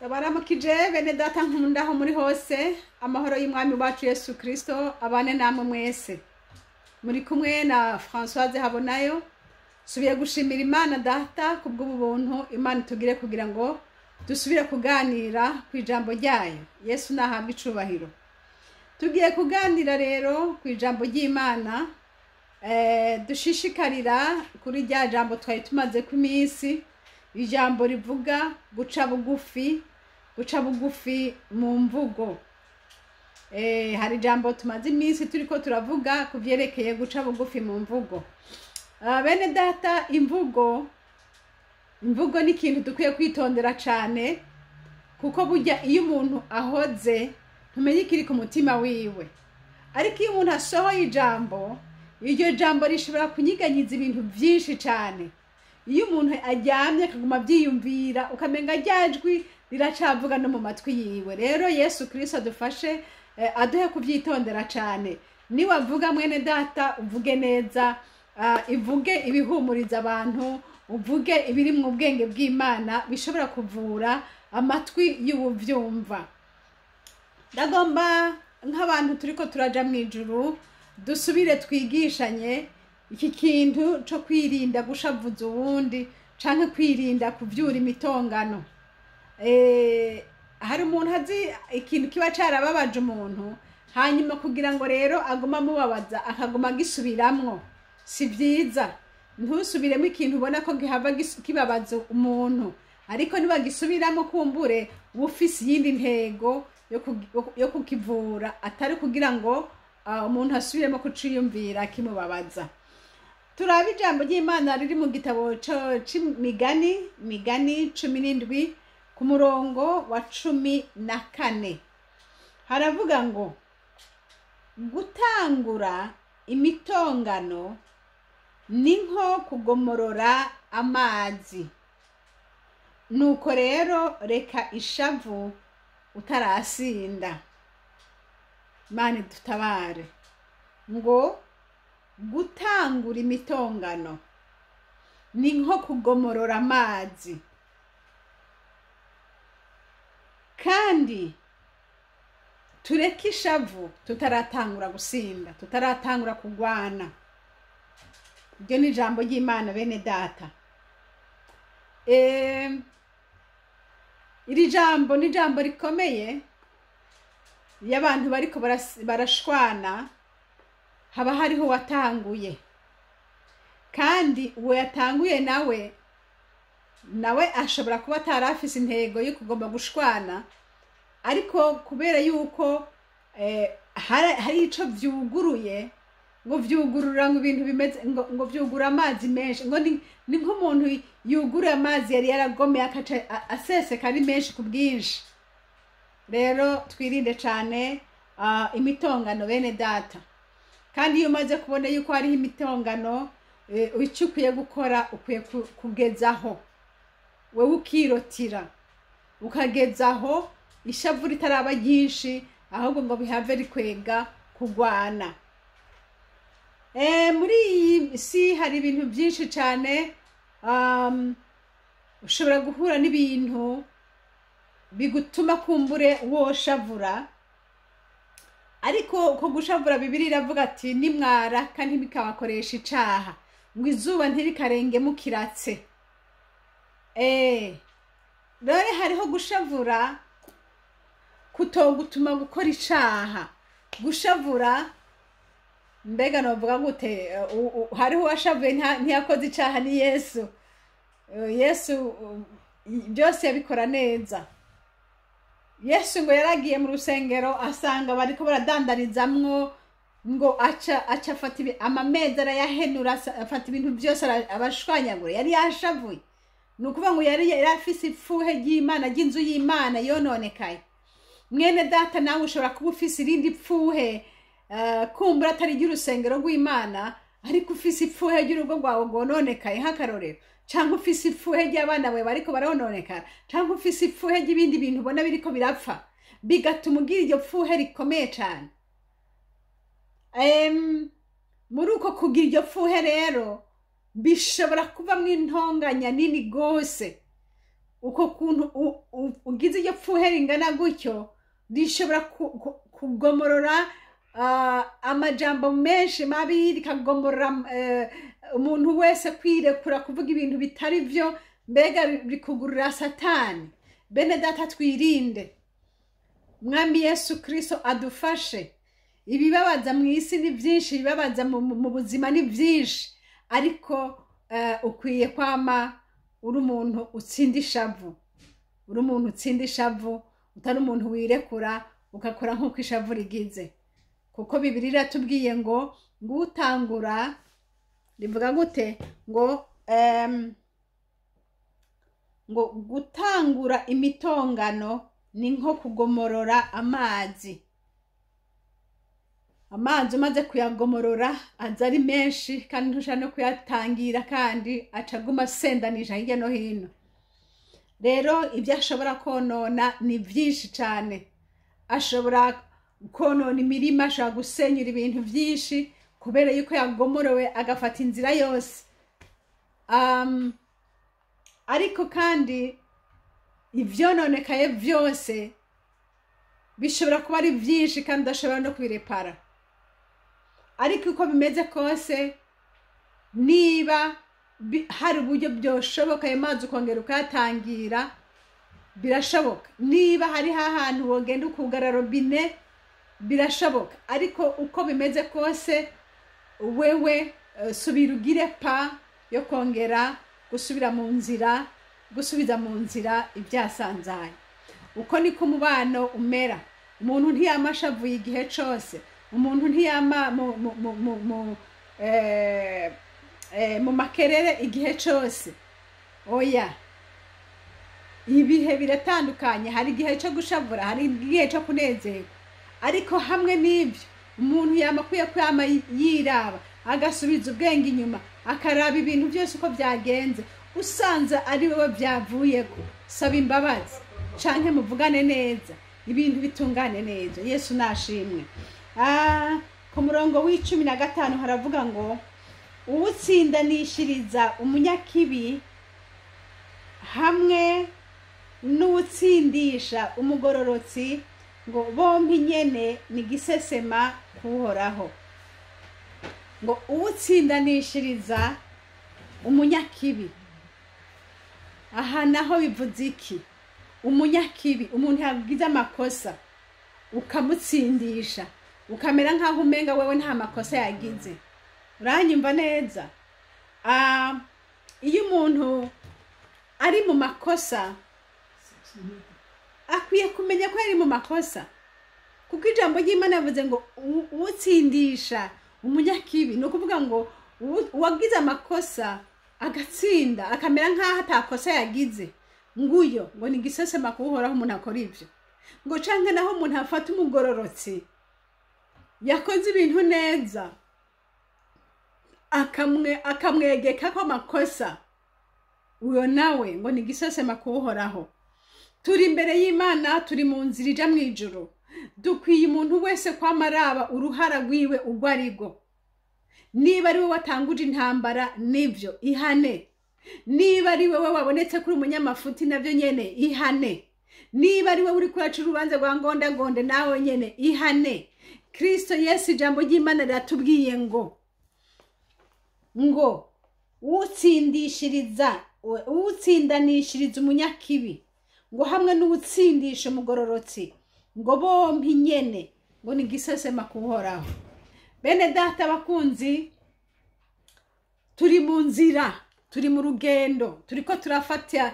Ndabaramukije bene data nkunda aho muri hose, amahoro y'Umwami wacu Yesu Kristo abane namwe mwese. Muri kumwe na Françoise Habonayo. Subiye gushimira Imana data kubw'ubu buntu Imana itugire kugira ngo dusubire kuganira ku ijambo ryayo. Yesu nahabwe icubahiro. Tugiye kuganira rero ku ijambo ry'Imana, dushishikarira kuri rya jambo twari tumaze ku minsi, ijambo rivuga guca bugufi, guca bugufi mu mvugo. Hari ijambo tumaze iminsi turiko turavuga ku vyerekeye guca bugufi mu mvugo. Bene data, imvugo ni ikintu dukwiye kwitondera cane, kuko burya iyo umuntu ahoze ntumenye ikiri ku mutima wiwe. Ariko iyo umuntu asohoye ijambo, iryo jambo rishobora kunyiganyiza ibintu vyinshi cane. Iyo umuntu aryamye akaguma avyiyumvira, ukamenga rya jwi riracavuga no mu matwi yiwe. Rero Yesu Kristo adufashe, aduhe kuvyitondera cane. Niwavuga mwene data, uvuge neza, ivuge ibihumuriza abantu, uvuge ibiri mu bwenge bw'Imana bishobora kuvura amatwi y'uwuvyumva. Ndagomba nk'abantu turiko turaja mw'ijuru dusubire twigishanye iki kintu co kwirinda gushavuza uwundi canke kwirinda kuvyura imitongano. Hari umuntu azi ikintu kiba carababaje umuntu, hanyuma kugira ngo rero aguma amubabaza akaguma agisubiramwo, si vyiza. Ntusubiremo ikintu ubona ko gihava kibabaza umuntu, ariko nibagisubiramo kumbure uba ufise iyindi ntego yo kukivura, atari kugira ngo umuntu asubiremo kuciyumvira kimubabaza. Turabe ijambo ry'Imana riri mu gitabo c'Imigani, Migani 17 ku murongo wa 14. Haravuga ngo gutangura imitongano ni nko kugomorora amazi, nuko rero reka ishavu utarasinda. Imana idutabare. Ngo gutangura imitongano ni nko kugomorora amazi, kandi tureke ishavu tutaratangura gusinda, tutaratangura kugwana. Iryo ni ijambo ry'Imana bene data. Iri jambo ni ijambo rikomeye. Iyo abantu bariko barashwana, haba hariho uwatanguye, kandi uwo yatanguye nawe ashobora kuba atarafise intego yo kugomba gushwana, ariko kubera yuko hari ico vyuguruye, ngo vyugurura ngo ibintu bimeze ngo vyugura amazi menshi, ngo ni nk'umuntu yugura amazi yari yaragomeye akaca aseseka ari menshi ku bwinshi. Rero twirinde cane imitongano bene data. Kandi iyo umaze kubona yuko hariho imitongano, icyo ukwiye gukora ukwiye kugezaho wewe, ukirotira ukagezaho ishavu ritaraba ryinshi, ahubwo ngo bihave rikwega kugwana. Muri iyi si hari ibintu byinshi cane. Ushobora guhura n'ibintu bigutuma kumbure woshavura, ariko ko gushavura Bibiliya iravuga ati nimwaraka ntibikabakoresha icaha, ngo izuba ntirikarenge mukiratse. Rero hariho gushavura kutogutuma gukora icaha. Gushavura mbega novuga gute? Hariho uwashavuye ntiyakoze icaha, ni Yesu. Yesu byose yabikora neza. Yesu ngo yaragiye mu rusengero asanga bariko baradandarizamwo, ngo aca afata amameza arayahenura, afata ibintu byose abashwanyagura. Yari yashavuye, ni ukuvuga ngo yari afise ipfuhe ry'Imana, ry'inzu y'Imana yononekaye. Mwene data, nawe ushobora kuba ufise irindi pfuhe, kumbura atari ry'urusengero rw'Imana, ariko ufise ipfuhe ry'urugo rwawe rwononekaye nk'akarorero, canke ufise ipfuhe ry'abana bawe bariko barononekara, canke ufise ipfuhe ry'ibindi bintu ubona biriko birapfa, bigatuma ugira iryo pfuhe rikomeye cane. Muri uko kugira iryo pfuhe rero bishobora kuvamwo intonganya nini gose, uko kuntu ugize iryo pfuhe ringana gutyo, rishobora kugomorora amajambo menshi mabi, rikagomorora umuntu wese kwirekura kuvuga ibintu bitari byo, mbega rikugurura Satani. Bene data, twirinde. Mwami Yesu Kristo adufashe. Ibibabaza mu isi ni byinshi, ibibabaza mu buzima ni byinshi, ariko ukwiye kwama uri umuntu utsinda ishavu, uri umuntu utsinda ishavu, utari umuntu wirekura ugakora nk'uko ishavu rigize. Kuko Bibiliya iratubwiye ngo ngutangura, rivuga gute? Ngo ngo gutangura imitongano ni nko kugomorora amazi. Amazi umaze kuyagomorora aza ari menshi, kandi ntushobora no kuyatangira, kandi aca aguma asendanisha hirya no hino. Rero ibyo ashobora konona ni byinshi cyane. Ashobora konona imirima, ashobora gusenyura ibintu byinshi kubera yuko yagomorowe agafata inzira yose. Ariko kandi ivyononekaye byose bishobora kuba ari byinshi, kandi udashobora no kubirepara. Ariko uko bimeze kose, niba hari uburyo byoshoboka ayo mazi ukongera ukayatangira, birashoboka. Niba hariho ahantu wogenda ukugara robine, birashoboka. Ariko uko bimeze kose, wewe subira ugire pa yo kongera gusubira mu nzira, gusubiza mu nzira ibyasanzaye. Uko niko umubano umera. Umuntu ntiyama ashavuye igihe cose, umuntu ntiyama mu makerere igihe cose. Oya, ibihe biratandukanye. Hari igihe cyo gushavura, hari igihe cyo kunezerwa. Ariko hamwe n'ibyo, umuntu yama akwiye kwama yiraba, agasubiza ubwenge inyuma, akaraba ibintu byose uko byagenze. Usanze ari wowe byavuyeko, saba imbabazi canke muvugane neza, ibintu bitungane neza. Yesu nashimwe. Ku murongo wa 15 haravuga ngo: "Uwutsindanishiriza umunyakibi hamwe n'uwutsindisha umugororotsi, ngo bompi nyene ni gisesema kuhoraho." Ngo uwutsindanishiriza umunyakibi, aha naho bivuze iki? Umunyakibi, umuntu yagize amakosa ukamutsindisha, ukamera nk'aho umenga wewe nta makosa yagize. Uranyumva neza? Iyo umuntu ari mu makosa, akwiye kumenya ko ari mu makosa, kuko ijambo ry'Imana yavuze ngo uwutsindisha umunyakibi, ni ukuvuga ngo uwagize amakosa agatsinda, akamera nk'aho atakosa yagize, nguyo ngo ni igisesema kuwuhoraho umuntu akora ibyo. Ngo canke naho umuntu afata umugororotsi yakoze ibintu neza, akamwegeka ko amakosa, uyo nawe ngo ni igisesema kuwuhoraho. Turi imbere y'Imana, turi mu nzira ija mu ijuru. Dukwiye umuntu wese kwama araba uruhara rwiwe urwo arirwo. Niba ari we watanguje intambara, nibyo, ihane. Niba ari wowe wabonetse kuri umunyamafuti, nabyo nyene ihane. Niba ari wowe uri kuraca urubanza rwa ngondagonde, nawe nyene ihane. Kristo Yesu, ijambo ry'Imana riratubwiye ngo uwutsindanishiriza umunyakibi, ngo hamwe n'uwutsindisha umugororotsi, ngo bompi nyene ngo ni igisesema kuhoraho. Bene data bakunzi, turi mu nzira, turi mu rugendo, turiko turafata,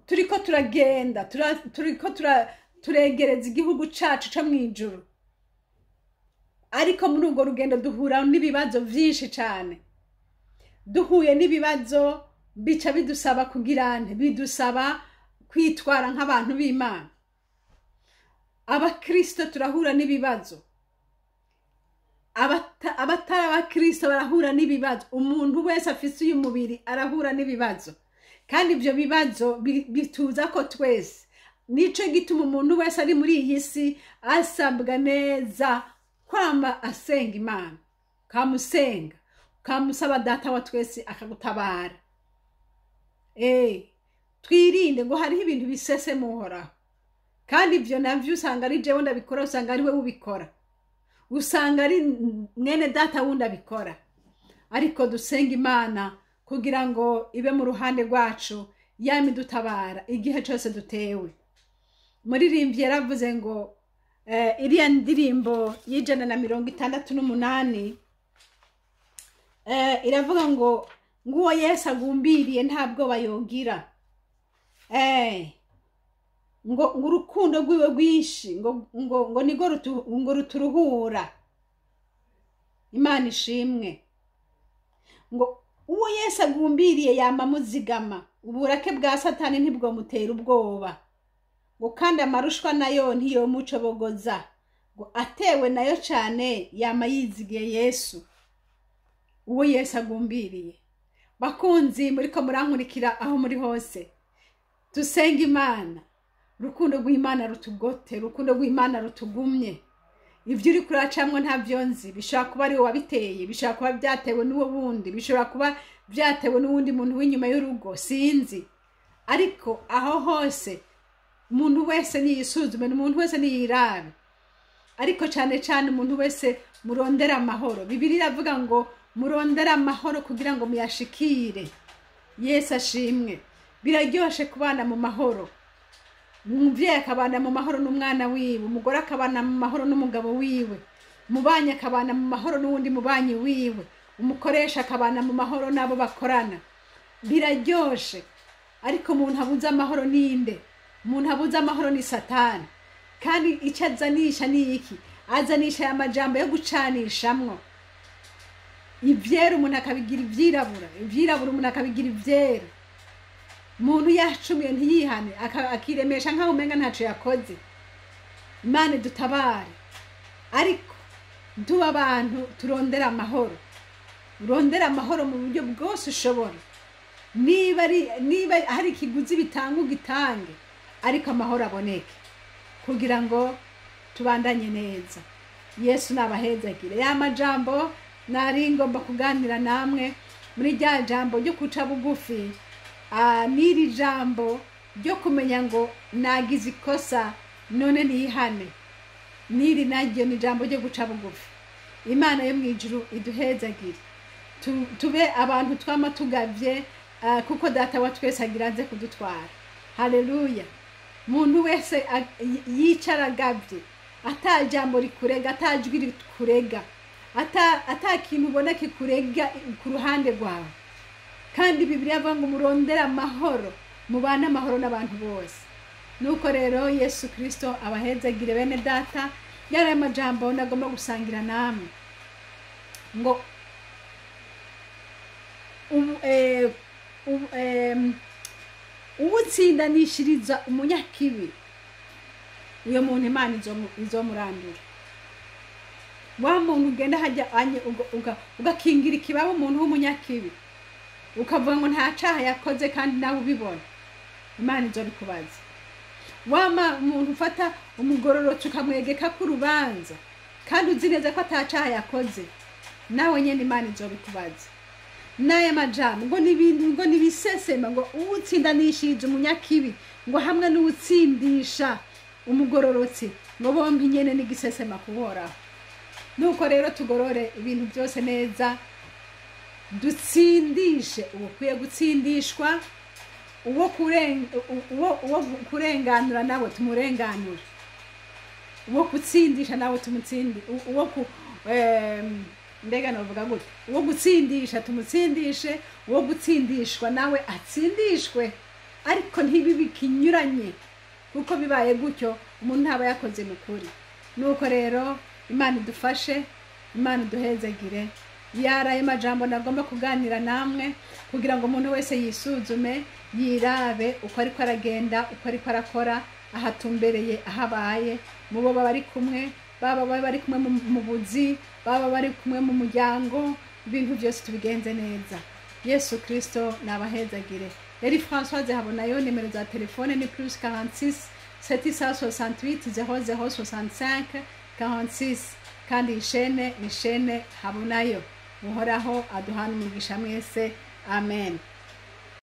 turiko turagenda, turiko turegereza igihugu cacu co mw'ijuru. Ariko muri urwo rugendo duhura n'ibibazo vyinshi cane. Duhuye n'ibibazo, bica bidusaba kugira nte? Bidusaba kwitwara nk'abantu b'Imana. Abakristo turahura n'ibibazo, abatari abakristo barahura n'ibibazo. Umuntu wese afise uyu mubiri arahura n'ibibazo, kandi ibyo bibazo bituza ko twese. Nico gituma umuntu wese ari muri iyi si asabwa neza kwama asenga Imana, ukamusenga, ukamusaba Data wa twese akagutabara. Twirinde ngo hariho ibintu bisese muhoraho, kandi ibyo navyo usanga ari jewe ndabikora, usanga ari we ubikora, usanga ari mwene data wundi abikora. Ariko dusenga Imana kugira ngo ibe mu ruhande rwacu, yame idutabara igihe cyose dutewe. Muririmbyi yaravuze ngo iriya ndirimbo y'168 iravuga ngo nguwo Yesu agumbiriye nta bwoba yogira, ngo urukundo rwiwe rwinshi ngo nirwo ngo ruturuhura. Imana ishimwe. Ngo uwo Yesu agumbiriye yama amuzigama, uburake bwa Satani ntibwomutera ubwoba, ngo kandi amarushwa nayo ntiyomucobogoza, ngo atewe nayo cane yama yizigiye Yesu. Uwo Yesu agumbiriye. Bakunzi muriko murankurikira aho muri hose, dusenga Imana. Urukundo rw'Imana rutugote, urukundo rw'Imana rutugumye. Ivyo uri kuracamwo ntavyo nzi, bishobora kuba ari wowe wabiteye, bishobora kuba byatewe n'uwo wundi, bishobora kuba byatewe n'uwundi muntu w'inyuma y'urugo, sinzi. Ariko aho hose umuntu wese niyisuzume, umuntu wese niyirabe. Ariko cane cane umuntu wese murondera amahoro. Bibiliya iravuga ngo murondera amahoro kugira ngo muyashikire. Yesu ashimwe. Biraryoshe kubana mu mahoro. Umuvyeyi akabana mu mahoro n'umwana wiwe, umugore akabana mu mahoro n'umugabo wiwe, umubanyi akabana mu mahoro n'uwundi mubanyi wiwe, umukoresha akabana mu mahoro n'abo bakorana. Biraryoshe. Ariko umuntu abuze amahoro ninde? Umuntu abuze amahoro ni Satani. Kandi icyo azanisha ni iki? Azanisha aya majambo yo gucanishamwo. Ivyera umuntu akabigira ivyirabura, ivyirabura umuntu akabigira ivyera. Umuntu yacumiye ntiyihane, akiremesha nkaho umenga ntaco yakoze. Imana dutabare. Ariko duba abantu turondera amahoro. Urondera amahoro mu buryo bwose ushobora. Niba hari ikiguzi bitanga ugitange, ariko amahoro aboneke kugira ngo tubandanye neza. Yesu nabahezagire. Ya majambo nari ngomba kuganira namwe muri rya jambo ryo kuca bugufi, n'iri jambo ryo kumenya ngo nagize ikosa none nihane, n'iri naryo ni jambo ryo guca bugufi. Imana yo mwijuru iduhezagire. Tube abantu twama tugavye, kuko data wa twese agira aze kudutwara. Haleluya. Muntu wese yicara agavye, ata jambo rikurega, ata jwi rikurega, ata kintu ubona kikurega ku ruhande rwawe. Kandi Bibiliya ivuga ngo murondere amahoro, mubane amahoro n'abantu bose. Nuko rero Yesu Kristo abahezagire bene data. Yari amajambo nagomba gusangira namwe ngo uwutsindanishiriza umunyakibi, uyo muntu Imana izomurandura. Wa muntu ugenda hajya ugakingira ikibaba umuntu w'umunyakibi, ukavuga ngo nta caha yakoze kandi nawe ubibona, Imana izobikubaza. Wa muntu ufata umugororotsi ukamwegeka ku rubanza kandi uzi neza ko ata caha yakoze, nawe nyene Imana izobikubaza. N'aya majambo ngo n'ibintu ngo nibisesema, ngo uwutsindanishije umunyakibi ngo hamwe n'uwutsindisha umugororotsi, ngo bombi nyene n'igisesema kuhoraho. Nuko rero tugorore ibintu byose neza, dutsindishe uwukwiye gutsindishwa, uwo kurenganura nawe tumurenganure, uwo gutsindisha nawe tumutsindi, uwo mbega novuga gute, uwo gutsindisha tumutsindishe, uwo gutsindishwa nawe atsindishwe. Ariko ntibibe ikinyuranye, kuko bibaye gutyo umuntu ntaba yakoze mu kuri. Nuko rero Imana idufashe, Imana iduhezagire. Yaraye majambo nagomba kuganira namwe kugira ngo umuntu wese yisuzume, yirabe uko ariko aragenda, uko ariko arakora, ahatumbereye, ahabaye, mubo bari kumwe, baba bari kumwe mu buzi, baba bari kumwe mu muryango, ibintu byose tubigenze neza. Yesu Kristo nabahezagire. Yari Françoise Habonayo, nimero za telefone ni +46 768 00 65 46. Kandi ishene ni shene Habonayo. Uhoraho aduhana umugisha mwese. Amen.